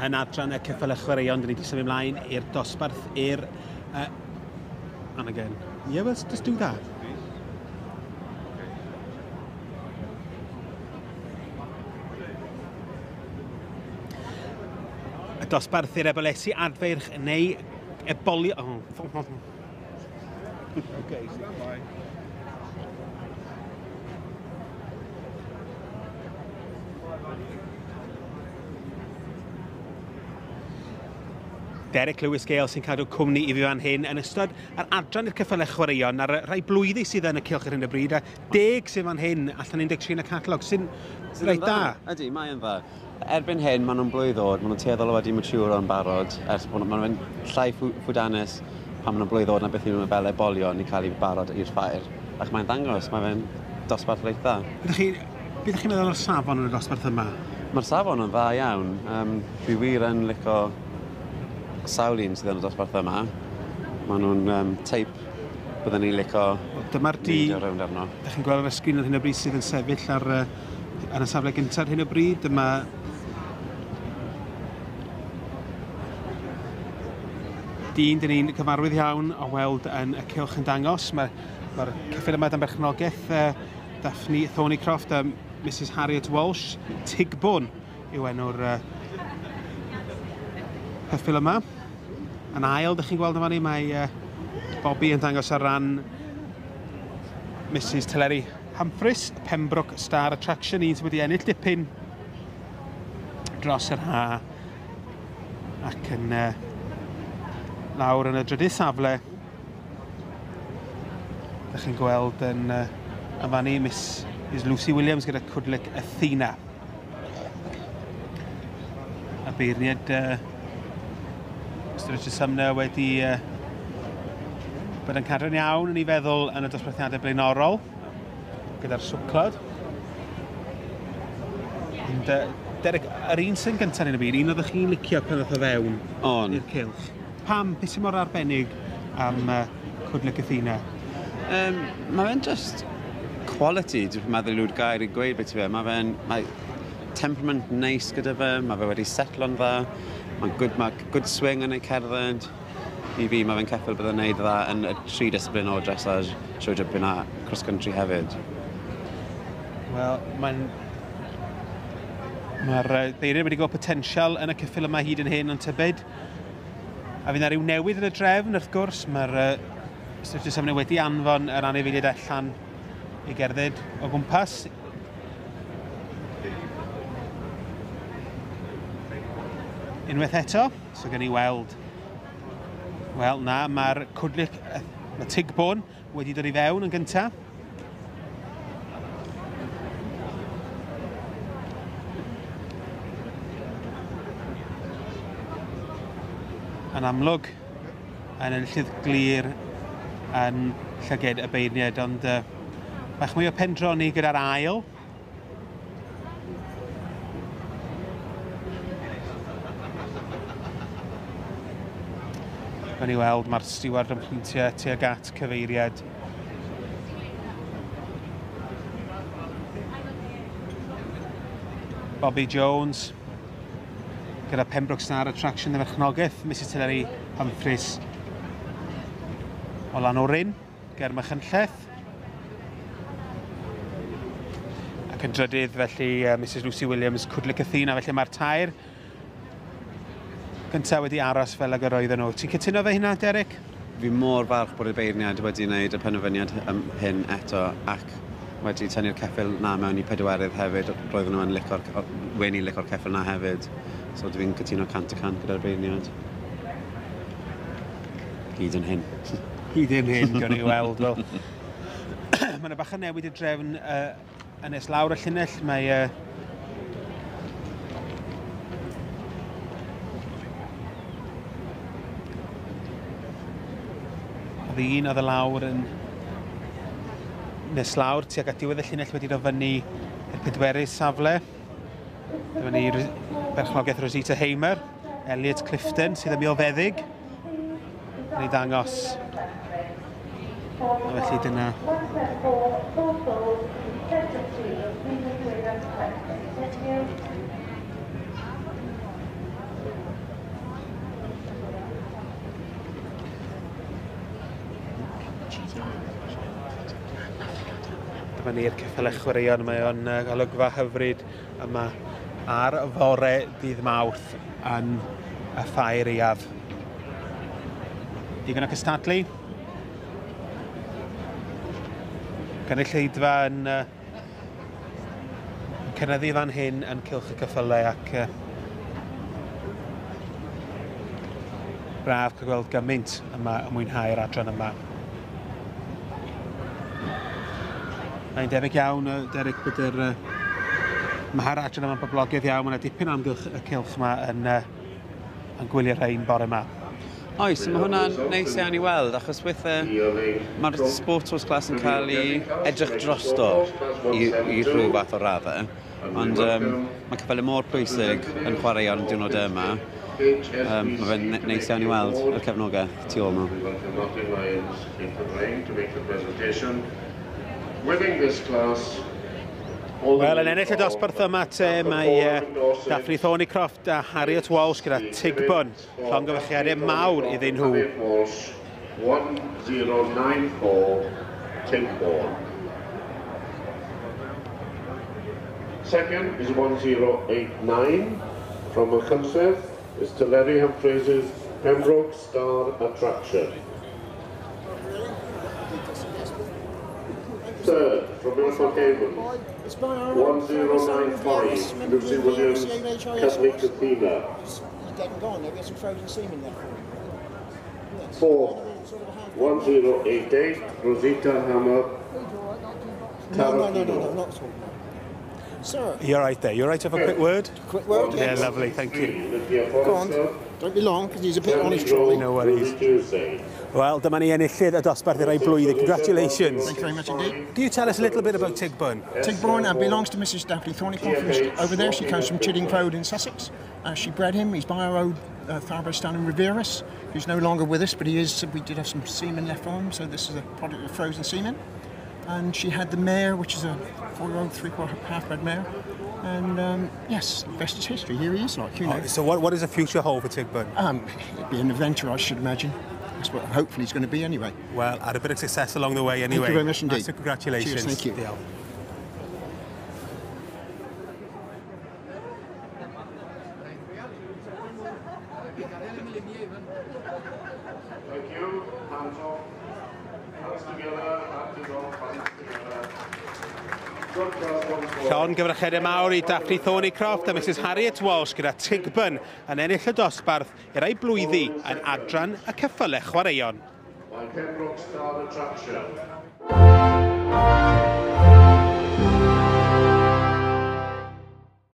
yn adran y ceffylau chwaraeon. Dyn ni wedi symud ymlaen i'r dosbarth i'r... and again. Yeah, let's just do that. Y dosbarth i'r ebolesi adfeirch neu eboli... Oh. Okay, stand by. Derek Lewis Gale sy'n cadw cwmni i fi fan hyn yn ystod yr adran i'r ceffylau chwaraeon a'r rhai blwyddi sydd yn y cylch ar hyn o bryd, a 10 sydd fan hyn allan 13 yn y catalog, sy'n reit da. Ydy, mae yn dda. Erbyn hyn, maen nhw'n blwydd oed, maen nhw'n tueddol o wedi mature yn barod, ers bod maen nhw'n llai ffwdanus pan maen nhw'n blwydd oed na beth nhw'n fel ebolion i cael eu barod i'r ffair. Ac mae'n ddangos, mae fe'n dosbarth reit dda. Ydych chi, beth ydych chi'n meddwl o'r safon yn y dosbarth yma? Mae'r safon yn dda iawn. Dwi wir yn licio sawl un sydd yn y dosbarth yma. Maen nhw'n teip byddwn ni'n licio Dyma'r di... neidio rownd arno. Dych chi'n gweld ar y sgrin ar hyn o bryd sydd yn sefyll ar y safle gyntaf ar hyn o bryd. Dyma... Dyn, dyn ni'n cyfarwydd iawn o weld yn y cylch yn dangos. Mae'r ceffyl yma dan berchnogaeth Daphne Thornycroft a Mrs Harriet Walsh. Tigbwn yw enw'r ceffyl yma. Yn ail, dych chi'n gweld yma ni, mae Bobby yn dangos ar ran Mrs Teleri Humphreys, Pembroke Star Attraction, un sydd wedi ennill dipyn dros yr ha ac yn lawr yn y drydydd safle. Dych chi'n gweld yn yn fan ni, Miss Lucy Williams gyda Cwdlic Athena. A beirniad Mr Richard Sumner wedi bod yn cadw'n iawn yn ei feddwl yn y dosbarthiadau blaenorol gyda'r swclod. Ond, Derek, yr un sy'n gyntaf yn y byd, un oeddech chi'n licio pan ddoth o fewn i'r cylch. Pam? Beth sy'n mor arbennig am Cwdlic Athena? Mae fe'n just quality, dwi'n meddwl yw'r gair i gweud beth i fe. Mae fe'n, mae temperament neis gyda fe, mae fe wedi setlo'n dda, mae good swing yn ei cerdded. I fi, mae fe'n ceffyl bydd yn neud dda yn y tri disciplin o dressage, show jumping a cross country hefyd. Wel, mae'r beirniaid wedi gweld potensial yn y ceffyl yma hyd yn hyn, ond tybed. A fydd 'na ryw newid yn y drefn, wrth gwrs. Mae'r Mr Richard Sumner wedi anfon yr anifeiliaid allan i gerdded o gwmpas. Unwaith eto, so gen i weld. Wel, na, mae'r Cwdlic, mae Tigbwn wedi dod i fewn yn gyntaf. Yn amlwg, yn enillydd glir yn llyged y beirniaid, ond bach mwy o pendroni gyda'r ail. Mae'n i weld mae'r stiward yn pwyntio tuag at cyfeiriad. Bobby Jones gyda Pembroke Star Attraction y ferchnogaeth, Mrs Teleri Humphreys o Lanorin, ger Machynlleth. Ac yn drydydd, felly, Mrs Lucy Williams, Cwdlic Athena, felly mae'r tair gyntaf wedi aros fel ag yr oedden nhw. Ti'n cytuno fe hynna, Derek? Fi mor falch bod y beirniad wedi wneud y penderfyniad hyn eto ac wedi tynnu'r ceffyl na mewn i pedwerydd hefyd. Roedden nhw yn licio'r, wen i licio'r ceffyl na hefyd. So dwi'n cytuno 100% gyda'r beirniad. Hyd yn hyn. Hyd yn hyn, gawn ni weld. Wel, mae yna bach o newid y drefn yn nes lawr y llinell. Mae oedd un oedd y lawr yn nes lawr tuag at diwedd y llinell wedi dod fyny i'r pedwerydd safle. Dyma ni berchnogaeth Rosita Hamer, Elliot Clifton sydd yn milfeddyg yn ei ddangos. A felly dyna Dyma ni'r ceffylau chwaraeon. Mae o'n olygfa hyfryd yma ar fore dydd Mawrth yn y Ffair Aeaf. Digon o cystadlu. Cynulleidfa yn cynyddu fan hyn yn cylch y ceffylau ac braf cael gweld gymaint yma yn mwynhau'r adran yma. Mae'n debyg iawn, Derek, bod yr mae'r adran yma'n boblogaidd iawn. Mae yna dipyn o amgylch y cylch yma yn gwylio rhain bore yma. Oes, mae hwnna'n neis iawn i weld, achos weithiau mae'r sport horse class yn cael ei edrych drosto i rhyw fath o raddau, ond mae ceffylau mor pwysig yn chwaraeon y diwrnod yma. Mae fe'n neis iawn i weld y cefnogaeth tu ôl nhw. Wel, yn ennill y dosbarth yma te, mae Daphne Thornycroft a Harriet Walsh gyda Tigburn. Llongyfarchiadau mawr iddyn nhw. 1094 Tigburn. Second is 1089 from Machynlleth is Teleri Humphreys' Pembroke Star Attraction. Third, from Milford Haven, 1095, Lucy Williams, Catholic Athena. Fourth, 1088, Rosita Hammer, Tarantino. No, not at all. Sir. You're right there. You're right to have a quick word? Quick word, yeah. Yeah, lovely, thank you. Go on. Don't be long, because he's a bit on his trolley. No worries. Wel, dyma ni enillydd y dosbarth i rai blwyddyn. Congratulations. Thank you very much indeed. Do you tell us a little bit about Tigburn? Tigburn belongs to Mrs. Daphne Thornycroft from over there. She comes from Chiddingfold in Sussex. She bred him. He's by our old thoroughbred stallion Riveras, who's no longer with us, but he is. We did have some semen left for him, so this is a product of frozen semen. And she had the mare, which is a 4-year-old, 3/4 half-bred mare. And yes, the rest is history. Here he is, like, you know. Oh, so what is the future hold for Tigburn? It'd be an adventure, I should imagine. That's what hopefully he's going to be anyway. Well, had a bit of success along the way anyway. Thank you very much indeed. Massive congratulations. Cheers, thank you. Diolch. Thank you. Hands off. Hands together. Hands off. Hands together. Llongyfarchiadau mawr i Daphne Thornycroft a Mrs Harriet Walsh gyda Tigburn yn ennill y dosbarth i rai blwyddi yn adran y ceffylau chwaraeon. By Pembroke Star Attraction.